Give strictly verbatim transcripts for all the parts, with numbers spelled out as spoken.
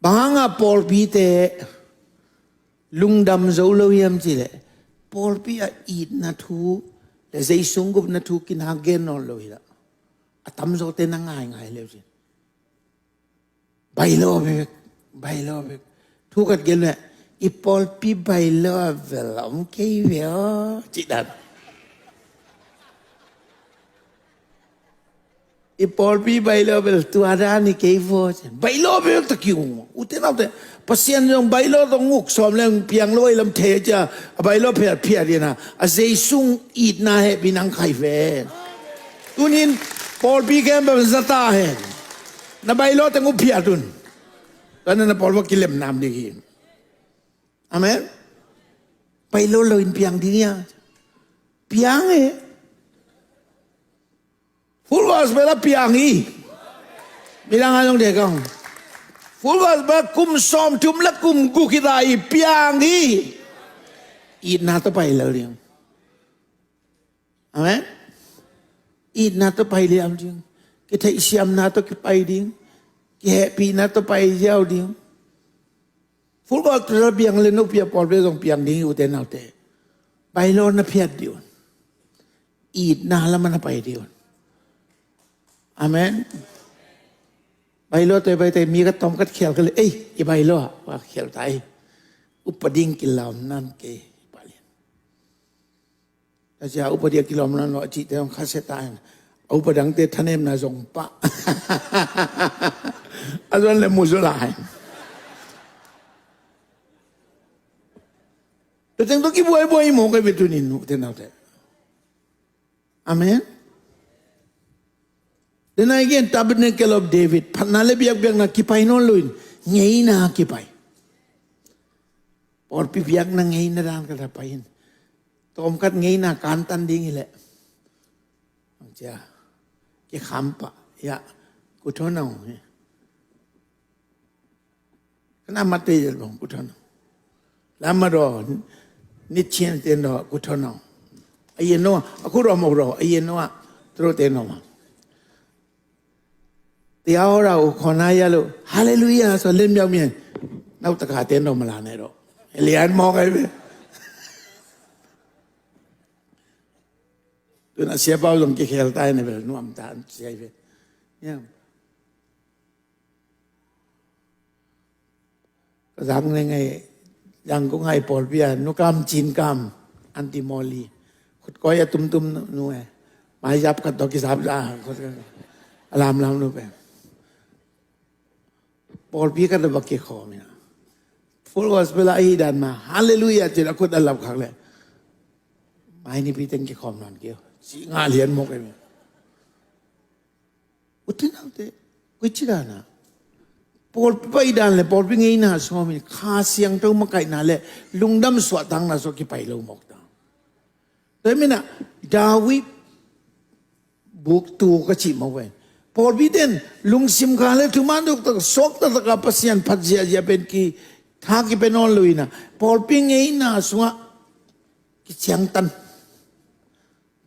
Bang hanga pawlpite lungdam zo lo hiam cih leh, pawlpi a itna thu le Zeisu gupna thu kinak gen nawn lo hi la, a tamzawte na ngaingai leu cin. Bailo bek, bailo bek. Thu khat gen leh, i pawlpi bailo a vel a om kei ve aw, cih dan. I pawlpi bailo bel tua dan i kei vaw cin. Bailo bel ta kiung. Ute naute, Pasian zong bailo tawh nguk sawm leng piang lo a i lam thei cia. A bailo phiat phiat dina. A Zeisu itna hehpihna hong khai ve. Tunin pawlpi khempeuh zata hen. Na bailo teng uh phiat un. Tua na pawl va kilem nam ding hi. Amen. Bailo lo in piang ding hia? Piang e. Full Gospel a piang hi. Midang a zong de kang. Full Gospel kum sawmthum le kum guk hi ta hi, piang hi. Itna tawh pai lo ding. Amen. Itna tawh pai liam ding. Kitheihsiamna tawh kipai ding. Kihehpihna tawh pai ziau ding. Full Gospel a piang le no pia pawlpi zong piang ding hi ute naute. Bailo na phiat dih un. Itna lam a na pai dih un. Amen. Bailo te bai te mi ka tom kat khial ka le, ei, i bailo a, wa khial ta ei. Upa ding kilawm nan kei, palian. Ta cia upa ding kilawm nan lo, a cih te hong khasia ta en. A upa dang te thanemna zong pah. A zuan le mu zo lai. Tua teng tua kibuaibuai mawk a hi ve tunin, ute naute. Amen. Then again, Tabernacle of David. Phatna le biakpiakna kipai nawn lo in, ngeina kipai. Pawlpi biakna ngeina dan ka ta pai in. Tawmkhat ngeina kantan ding hi leh. Ang cia. Kikham pah. Ya. Kutho nau. Kana mate yel bong kutho nau. Lama do. Nit chien tien do kutho nau. A yen no. A kutho mo do. A yen no. Tro tien no ma. Tia ora u khona ya lo. Hallelujah. So lem yau mien. Nau taka tien do ma la ne do. Elian mo kai be. Tuna sia pau zong kikhel tai ne bel nuam ta an sia ve. Ya. Ka zang ne ngai, zang ko ngai pawlpi a, nu kam cin kam, anti moli. Khut koi a tum tum nu e. Mai zap khat to ki zap za, khut koi. A lam lam nu pe. Pawlpi khat a va kikhawm ina. Full Gospel a ahi dan ma, Hallelujah, cin a khut a lap khak le. Mai nipi teng kikhawm nawn kio. Si nga lian mok em. Ute naute, koi ci dan a. Pawlpi pai dan le, pawlpi ngeina sawm in, Kha Siangtho makaihna le, lungdam suahtakna sawm kipai lo mok ta. Tua hi mina, David buk tu ka cih mawk ve. Pawlpi ten lungsim kha le thuman duk tak suak taktak a Pasian phat ziahziah pen ki tha kipe nawn lo ina. Pawlpi ngeina sungah kiciangtan.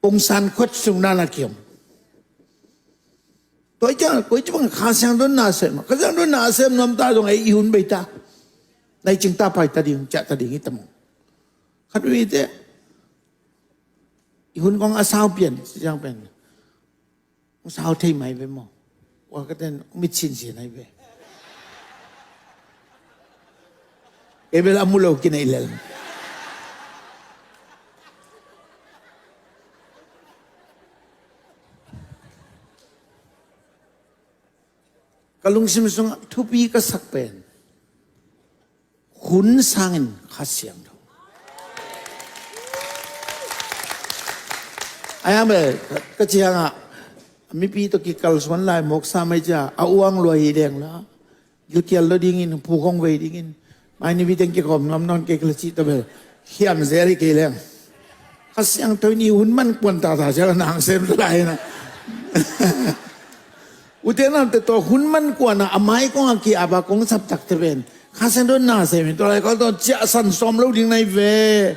Pongsan khuat sung nana kiom. Tua i ciang, koi ci bang Kha Siangtho na sem. Kha Siangtho na sem nuam ta zong ei i hun bei ta. Nai cing ta pai ta ding, ciah ta ding i tam. Khat ui te. I hun kong a sau pian, siang pen. Kong sau thei mai ve maw. Wa ka ten, mit sin sin ai ve. Kei bel a mu lo kinei lel. Ka lungsim sungah thupi ka sak pen. Hun sangin Kha Siangtho. Ai hang bel, ka, ka ci hangah, mipi tawh kikalsuan lai mawk sa mai cia, a uang lua hi deng la. Gilkial lo dingin, pu kong vei dingin. Mai nipi teng kikhawm nuam nawn kei ka la cih tawh bel. Khiam zel hi kei leng. Kha Siangtho in i hun man kuan tata cia la nang sem ta lai na. Ute naute tawh hun man kuan a, a mai kong a ki-ap a kong sap tak te pen. Kha Siangtho na sem in tua lai kawk tawh ciahsan sawm lo ding nai ve.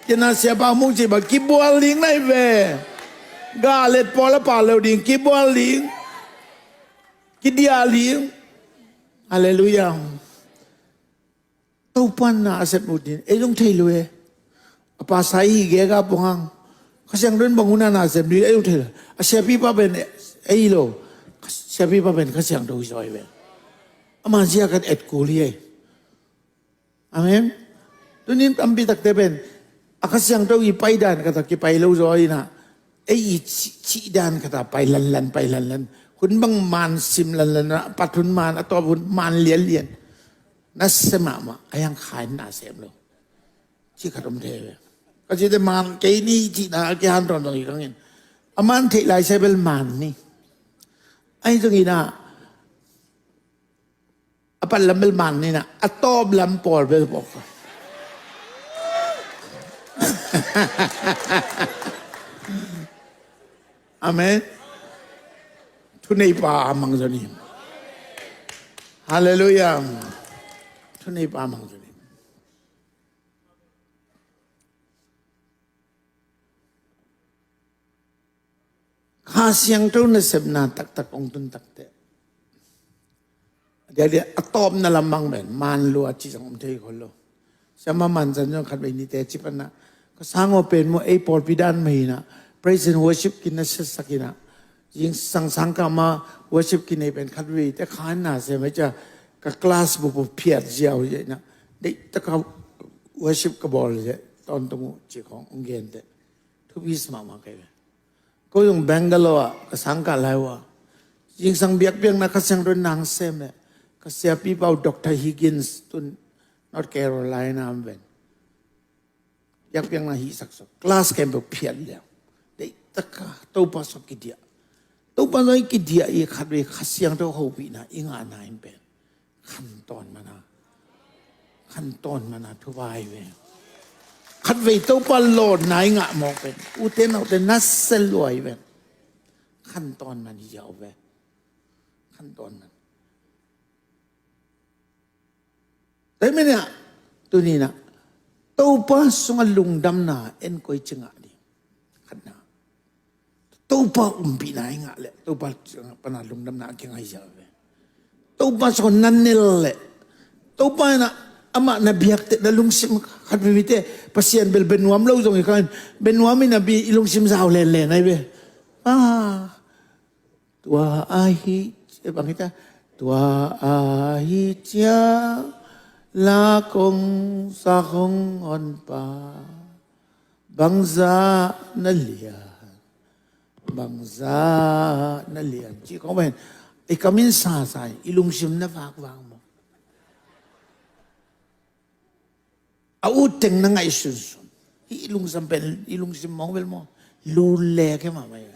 Kei na siapa mung ci ba kibual ding nai ve. Ga let pawl a pa lo ding kibual ding. Kidial ding. Halleluiah. Topa'n na a sep uh ding ei zong thei lo e. A pastor i gega pongah Kha Siangtho in bang hun a na sem ding ei zong thei lo. A siapipa pen ei lo. Siapipa pen Kha Siangtho hi zaw hi ve. Ama zia kan et kul hi ei. Amen. Tunin tampi takte pen a Kha Siangtho i paidan khat a kipai lo zaw inah ei i cih, cihdan khat a pai lanlan, pai lanlan. Hun bang man sim lanlan, a pat hun man, a tawp hun man lianlian. Na sem mahmah a hiang khain na sem lo. Ci khat om thei ve. Ka cite man kei ni cihna a kihan tawntung hi kangin. A man theih lai se bel man ni. Ahi zongin ah a pat lam bel man ni na a tawp lam pawl bel pawk. Amen. Thuneipa a mangzon hi. Halleluiah. Thuneipa a mangzon hi. Kha Siangtho nasepna taktak ong tun takte a diakdiak a tawpna lamang pen man lua ci zong om thei khol lo. Siama man zan zong khat vei nite ci panah ka sang aw pen maw ei pawlpi dan mah hinah praise and worship kin na siasak hinah zingsang sangkah ma worship kin nei pen khat vei te khan na sem ei cia ka class bup uh phiat ziau hi inah deihtaka worship ka bawl zia tawntung uh ci khong ong gente. Thupi sa mahmah kei ve. Ko zong Bangalore ah ka sangkah lai uh ah zingsang biakpiakna Kha Siangtho nang sem le ka siapipa uh Doctor Higgins tun North Carolina ah ven biakpiakna hihsak so class khempeuh phiat liang. Deihtaka Topa sawt kidiah. Topa sawt i kidiah i khat vei Kha Siangtho hopihna i ngahna in pen khantawn mana. Khantawn mana thupha hi ve. Khat vei Topa lawnna i ngah mawk pen ute naute na sel lua hi ve. Khantawn man hi ziau ve. Khantawn man. Tua hi meniah tuninah Topa sungah lungdamna en koi ci ngah ding. Khatna Topa umpihna i ngah leh Topa pana lungdamna a kingai ziau ve. Topa sungah na nel leh Topa inah amah na biakte na lungsim khat mimite Pasian bel benuam lo zong i kangin benuam inah bi i lungsim zau lenlen ai ve. Ah. Tua ahi cia bang hita. Tua ahi cia la kong sa hong honpa bangza na lian bangza na lian ci kong pen i kamin sasa i lungsim na vakvak maw? A ut teng na ngaihsunsun. Hih lungsam pen i lungsim mawng bel maw? Lu le khe mahmah hi.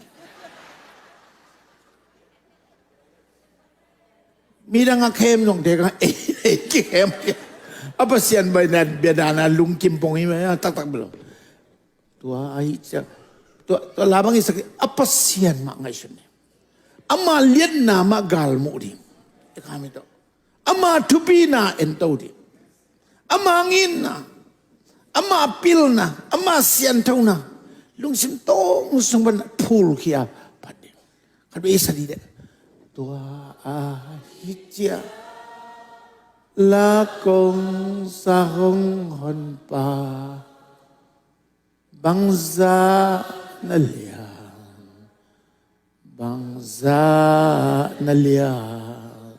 Midang a khem zong te ka ei ei kikhem. A Pasian bai na bia dana lungkim pong hi mah taktak bel. Tua ahi cia tua tua labang i sak a Pasian mah ngaihsun ding. Ama liatna mah galmuh ding. I kami tawh ama thupina ento ding. Ama nginna, ama pilna, ama sianthona lungsim tong sung pan phulkhia phat ding. Khat vei sa dih deh. Tua ahi cia la kong sa hong honpa bangza na lian bangza na lian.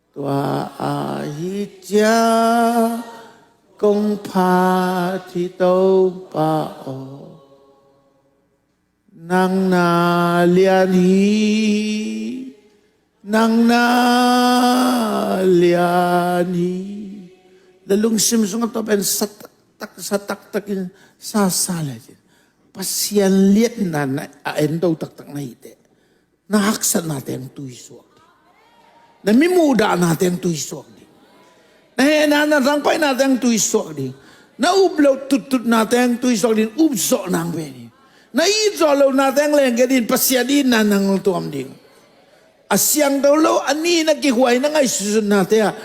Tua ahi cia kong phat hi Topa aw. Nang na lian hi. Nang na lian hi. Na lungsim sungah tua pen sa taktak sa taktakin sasa le cin Pasian liatna na a ento taktak na hi teh. Na haksatna teng tuisuak ding. Na mimuhdahna teng tuisuak ding. Na hehna na tangpaihna teng tuisuak ding. Na uploh tuttutna teng tuisuak ding upzawh nang ve ding. Na itzawh lohna teng lengke ding Pasian itna nang tuam ding. A siangtho lo a nih na kihuai na ngaihsutnate ah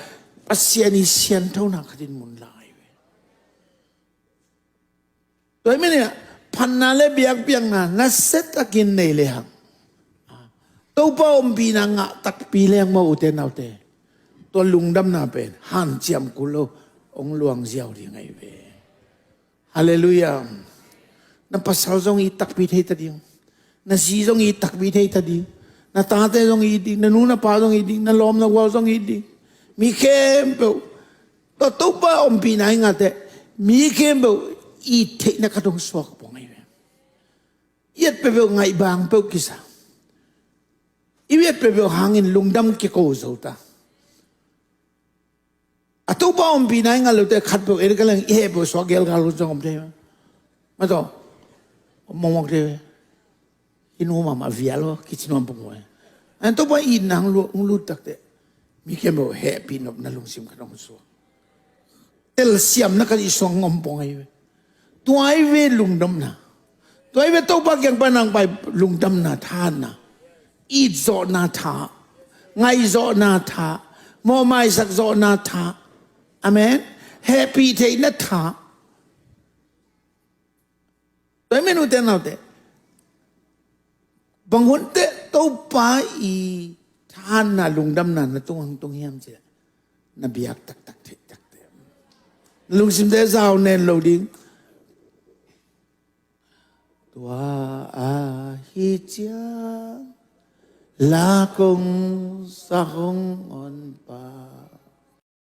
Pasian i sianthona khatin mun lai ve. Tua hi miniah phatna le biakpiakna na set a kin nei lehang Topa ompihna ngah takpi leng maw ute naute. Tua lungdamna pen hanciam kul lo. hong luang ziau ding ahi ve. Halleluiah. Na pasal zong it takpi thei ta ding. Na zi zong it takpi thei ta ding. Na tate zong it ding. Na nu na pa zong it ding. Na lawm na gual zong it ding. Mi khempeuh, Topa ompihna i ngah teh, mi khempeuh it theihna khat hong suak pong ahi ve. I et peuhpeuh ngaih bang peuh kisa. I et peuhpeuh hangin lungdam kiko zo ta. A Topa ompihna i ngah lote khatpeuh, ei ka leng i hehpeuh suak gelgal lo zong om thei. Mah tawh om mawkmawk thei. Hi nuam a vial lo kici nuam pong ve. A Topa itna hong lut tak teh, mi khempeuh hehpih nopna lungsim khat hong suak. Telsiamna khat i suang om pong ahi ve. Tua ahi ve lungdamna. Tua ahi ve Topa kiang pan hong pai lungdamna, thahatna, itzawhna tha, ngaihzawhna tha, mawhmaisak zawhna tha. Amen. Hehpih theihna tha. Tua ahi ve ute naute, bang hun teh Topa i thahatna, lungdamna na tung hong tung hiam cih leh, na biak taktak theih tak teh, na lungsimte zau nen lo ding. Tua ahi ciang la kong sak hong honpa